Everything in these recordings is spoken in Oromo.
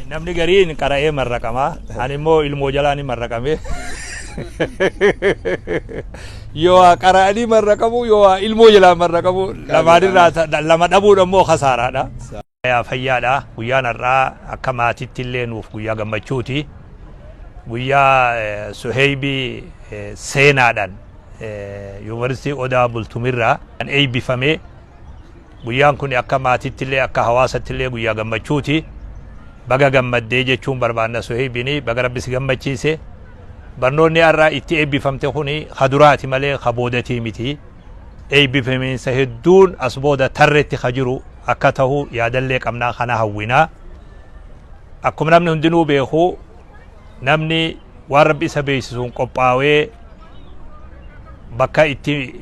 Namni gariin qara'ee marraqama. Ani immoo ilmoo jalaan marraqame. Yoo qara'anii marraqamu yoo ilmoo jalaan marraqamu lamaanirraa lama dhabuun ammoo kasaaraadha. Fayyaadha. Guyyaan har'aa akka maatiitti illee nuuf guyyaa gammachuuti. Guyyaa Suheeybii seenaadhaan Yuunivarsiitii Odaa Bultumirraa kan eebbifame. Guyyaan kun akka maatiitti illee akka hawaasatti illee guyyaa gammachuuti. Baga gammaddee jechuun barbaanna Suheeybiin baga rabbi si gammachiise. Barnoonni har'a itti eebbifamte kun ka duraati malee ka boodatii miti. Eebbifamiinsa hedduun as booda tarreetti ka jiru akka tahu yaadallee qabnaa kana hawwinaa. Akkuma namni hundinuu beeku namni waan rabbi isa beeksisuun qophaawee bakka itti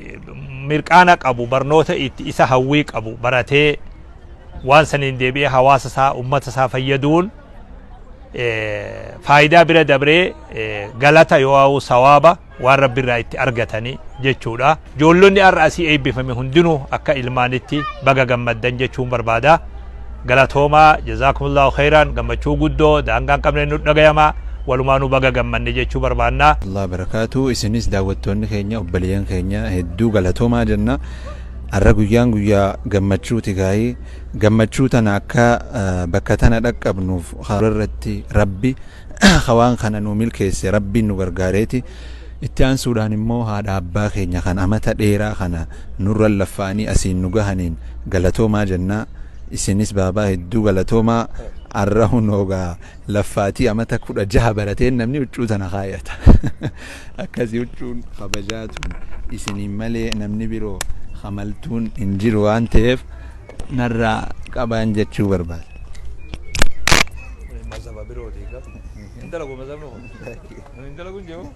mirqaana qabu barnoota itti isa hawwii qabu baratee waan saniin deebi'ee hawaasa isaa ummata isaa fayyaduun faayidaa bira dabree galata yoo sawaaba waan rabbi irraa itti argatanii jechuudha. Ijoollonni har'a asii eebbifame hundinuu akka ilmaanitti baga gammaddan jechuun barbaada. Galatoomaa jazaakumullahu khayran gammachuu guddoo daangaa hin qabne nu dhagayama walumaanuu baga gammanne jechuu barbaanna. Allah barakaatu isinis daawwattoonni keenya obboleeyyan keenya hedduu galatoomaa jenna. Har'a guyyaan guyyaa gammachuuti gaa'ii gammachuu tana akka bakka tana dhaqqabnuuf irratti rabbi waan kana nu milkeesse rabbiin nu gargaareeti. Itti aansuudhaan immoo haadha abbaa keenya kan amata dheeraa kana nurra laffa'anii asiin nu gahaniin galatoomaa jenna. Isinis baabaa hedduu galatoomaa har'a hunoogaa laffaatii amata 16 barateen namni huccuu tana kaayata. Akkasii huccuun kabajaatuun isiniin malee namni biroo hamaltuun hin jiru waan ta'eef narraa qabaan jechuu barbaada. Mazhaba birooti. Hin dalagu mazhabni kun. Hin dalagu hin jiru.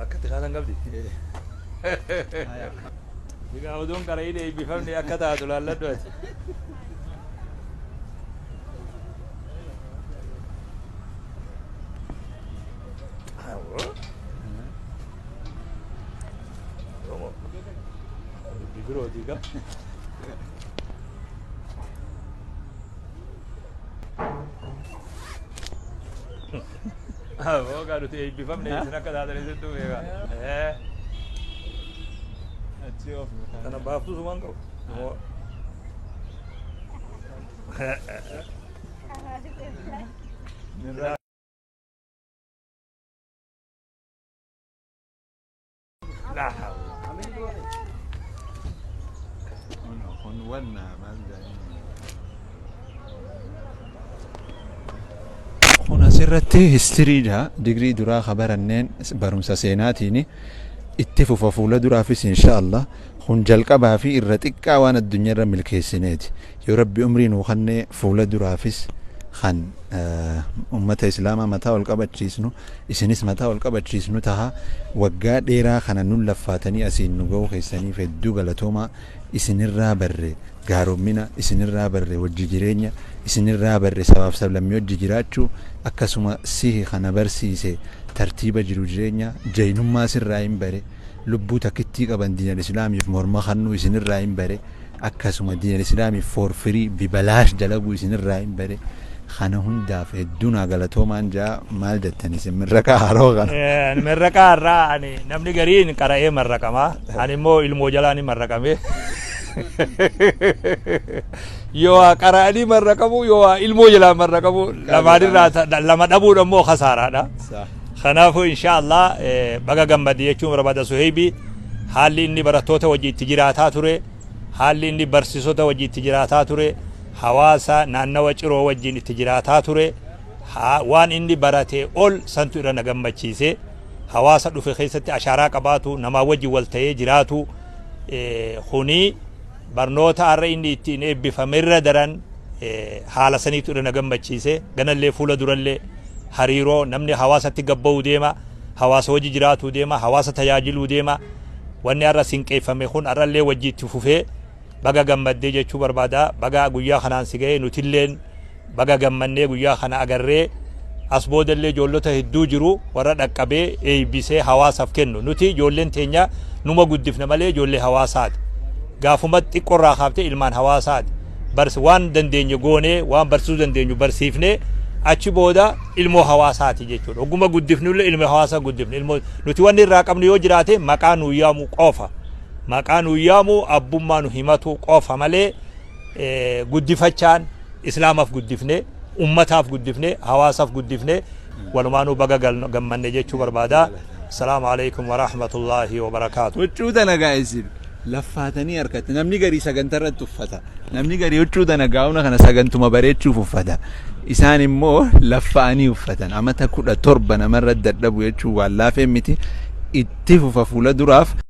Akkatti kaasan qabdi. Egaa oduun qara'ii eebbifamne akka taatu laalladhu ati. Dubbii birooti egaa. Hoogaa nuti eebbifamne isin akka taatan isintu beeka. Kana baaftuu sumaan qabu. Laa hawla. Kun wanna maal jedhanii. Kun asirratti histiriidha. Digrii duraa ka baranneen barumsa seenaatiin itti fufa fuula duraafis insha Allah. Kun jalqabaa fi irra xiqqaa waan addunyaarra milkeessineeti. Yoo Rabbi umrii nuu kennee fuula duraafis kan ummata Islaamaa mataa ol qabachiisnu isinis mataa ol qabachiisnu taha. Waggaa dheeraa kana nun laffaatanii asiin nu ga'uu keessaniif hedduu galatoomaa. Isinirraa barre gaaromina, isinirraa barre wajji jireenya, isinirraa barre sabaaf sablammii wajji jiraachuu, akkasuma sihi kana barsiise tartiiba jiru jireenya jaynummaa sirraa hin bare, lubbuu takkittii qaban diinal islaamiif morma kannuu isinirraa hin bare, akkasuma diinal islaamiif for free bibalaash dalaguu isinirraa hin bare. Kana hundaaf hedduu naa galatoomaan jaa. Maal jettan isin mirraqaa haroo kana? Mirraqaa har'aa ani namni gariin qara'ee marraqama. Ani immoo ilmoo jalaan marraqame. Yoo qara'anii marraqamu yoo ilmoo jalaan marraqamu lamaanirraa lama dhabuun ammoo kasaaraadha. Kanaafuu insha Allah baga gammadde jechuun barbaada Suheebi. Haalli inni barattoota wajji itti jiraataa ture, haalli inni barsiisota wajji itti jiraataa ture, hawaasa naannawa Ciroo wajjin itti jiraataa ture, waan inni barate ol santu irra na gammachiise. Hawaasa dhufe keessatti ashaaraa qabaatu, namaa wajjin wal ta'ee jiraatu, kuni barnoota har'a inni ittiin eebbifamerra daran haala saniitu irra na gammachiise. Ganallee fuula durallee hariiroo namni hawaasatti gabba'uu deema, hawaasa wajji jiraatuu deema, hawaasa tajaajiluu deema. Wanni har'a sinqeeffame kun har'allee wajji itti fufee baga gammaddee jechuu barbaada. Baga guyyaa kanaan si ga'e, nutilleen baga gammannee guyyaa kana agarree. As boodallee ijoollota hedduu jiru warra dhaqqabee eeybisee hawaasaaf kennu. Nuti ijoolleen teenya numa guddifna malee ijoollee hawaasaati. Gaafuma xiqqoorraa kaaftee ilmaan hawaasaati. Bars waan dandeenye goonee, waan barsiisuu dandeenyu barsiifnee, achi booda ilmoo hawaasaati jechuudha. Oguma guddifnullee ilma hawaasaa guddifne. Ilmoo nuti wanni irraa qabnu yoo jiraate maqaa nu yaamu qofa. Maqaa nu yaamu, abbummaa nu himatu qofa malee guddifachaan islaamaaf guddifne, ummataaf guddifne, hawaasaaf guddifne. Walumaanuu baga gammanne jechuu barbaada. Asalaamu alaikum warahmatullaahi wabarakaatu. Huccuu tana gaa isin laffaatanii harkatti. Namni garii sagantarratti uffata. Namni garii huccuu tana gaa'una kana sagantuma bareechuuf uffata. Isaan immoo laffa'anii uffatan. Amata 17 namarra dadhabu jechuun waan laafee miti. Itti fufa fuula duraaf.